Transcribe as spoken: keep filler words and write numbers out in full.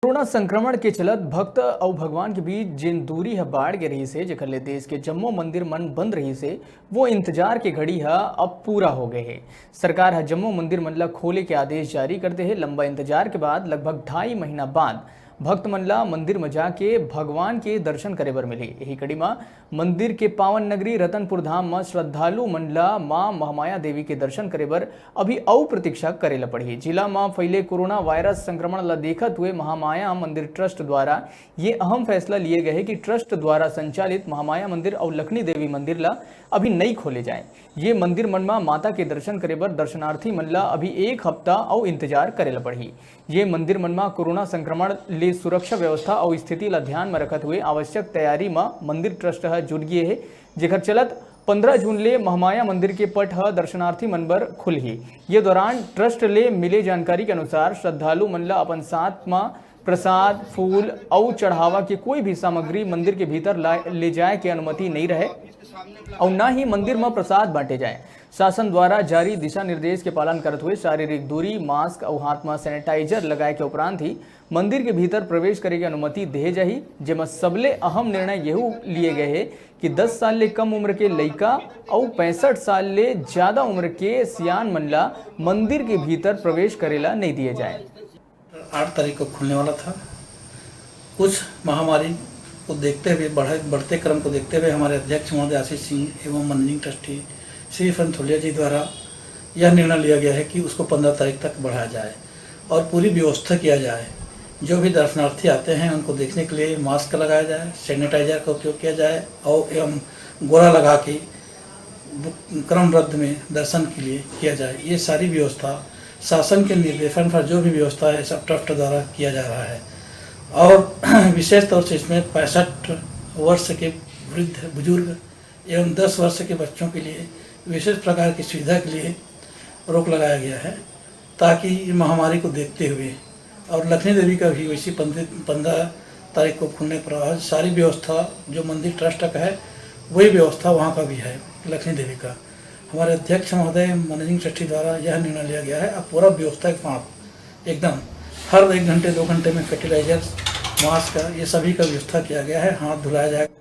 Corona संक्रमण के चलत भक्त अउ भगवान के बीच जेन दूरी ह बाढ़ गे रहिस हे, जेकर ले देश के जम्मो मंदिर मन बंद रहिस हे, वो इंतजार के घड़ी ह अब पूरा हो गए हे। सरकार ह जम्मो मंदिर मन ल खोले के आदेश जारी कर दे हे। लंबा इंतजार के बाद लगभग ढाई महीना बाद भक्त मन ल मंदिर म जाके भगवान के दर्शन करे बर मिलही। यही कड़ी म मंदिर के पावन नगरी रतनपुर धाम म श्रद्धालु मन ल मां महामाया देवी के दर्शन करे बर अभी अउ प्रतीक्षा करे ल पड़ही। जिला म फैले कोरोना वायरस संक्रमण ल देखत हुए महामाया मंदिर ट्रस्ट द्वारा ये अहम फैसला लिए गए हे कि ट्रस्ट द्वारा संचालित महामाया मंदिर अउ लखनी देवी मंदिर ल अभी नइ खोले जाए। ये मंदिर मन म माता के दर्शन करे बर दर्शनार्थी मन ल अभी एक हफ्ता अउ इंतजार करे ल पड़ही। ये मंदिर मन म कोरोना संक्रमण ले सुरक्षा व्यवस्था अउ स्थिति ल ध्यान म रखत हुए आवश्यक तैयारी म मंदिर ट्रस्ट ह जुट गे हे, जेकर चलत पंद्रह जून ले महामाया मंदिर के पट ह दर्शनार्थी मन बर खुलही। ये दौरान ट्रस्ट ले मिले जानकारी के अनुसार श्रद्धालु मन ल अपन साथ म प्रसाद, फूल अउ चढ़ावा के कोई भी सामग्री मंदिर के भीतर ला-, ले जाए के अनुमति नइ रहे अउ ना ही मंदिर म प्रसाद बांटे जाए। शासन द्वारा जारी दिशा निर्देश के पालन करत हुए शारीरिक दूरी, मास्क अउ हाथ म सैनिटाइजर लगाए के उपरांत ही मंदिर के भीतर प्रवेश करे के अनुमति देहे जाही, जेमा सबले अहम निर्णय यहू लिए गए हे कि दस साल ले कम उम्र के लइका अउ पैंसठ साल ले ज्यादा उम्र के सियान मन ला मंदिर के भीतर प्रवेश करे ला नइ दिए जाए। आठ तारीख को खुलने वाला था। कुछ महामारी को देखते हुए, बढ़े, बढ़ते क्रम को देखते हुए हमारे अध्यक्ष महोदय आशीष सिंह एवं मैनेजिंग ट्रस्टी श्री फनथुलिया जी द्वारा यह निर्णय लिया गया है कि उसको पंद्रह तारीख तक बढ़ाया जाए और पूरी व्यवस्था किया जाए। जो भी दर्शनार्थी आते हैं, उनको देखने के लिए मास्क लगाया जाए, सैनिटाइजर का उपयोग किया जाए और एवं गोला लगा के क्रमबद्ध में दर्शन के लिए किया जाए। ये सारी व्यवस्था शासन के निर्देशन पर जो भी व्यवस्था है, सब ट्रस्ट द्वारा किया जा रहा है। और विशेष तौर से इसमें पैंसठ वर्ष के वृद्ध बुजुर्ग एवं दस वर्ष के बच्चों के लिए विशेष प्रकार की सुविधा के लिए रोक लगाया गया है, ताकि महामारी को देखते हुए। और लखनी देवी का भी वैसी पंद्रह तारीख को खुलने पर आज सारी व्यवस्था जो मंदिर ट्रस्ट का है, वही व्यवस्था वहाँ का भी है। लखनी देवी का हमारे अध्यक्ष महोदय मैनेजिंग ट्रस्टी द्वारा यह निर्णय लिया गया है। अब पूरा व्यवस्था के साथ एकदम हर एक घंटे, दो घंटे में फर्टिलाइजर, मास्क का, ये सभी का व्यवस्था किया गया है। हाथ धुलाया जाएगा।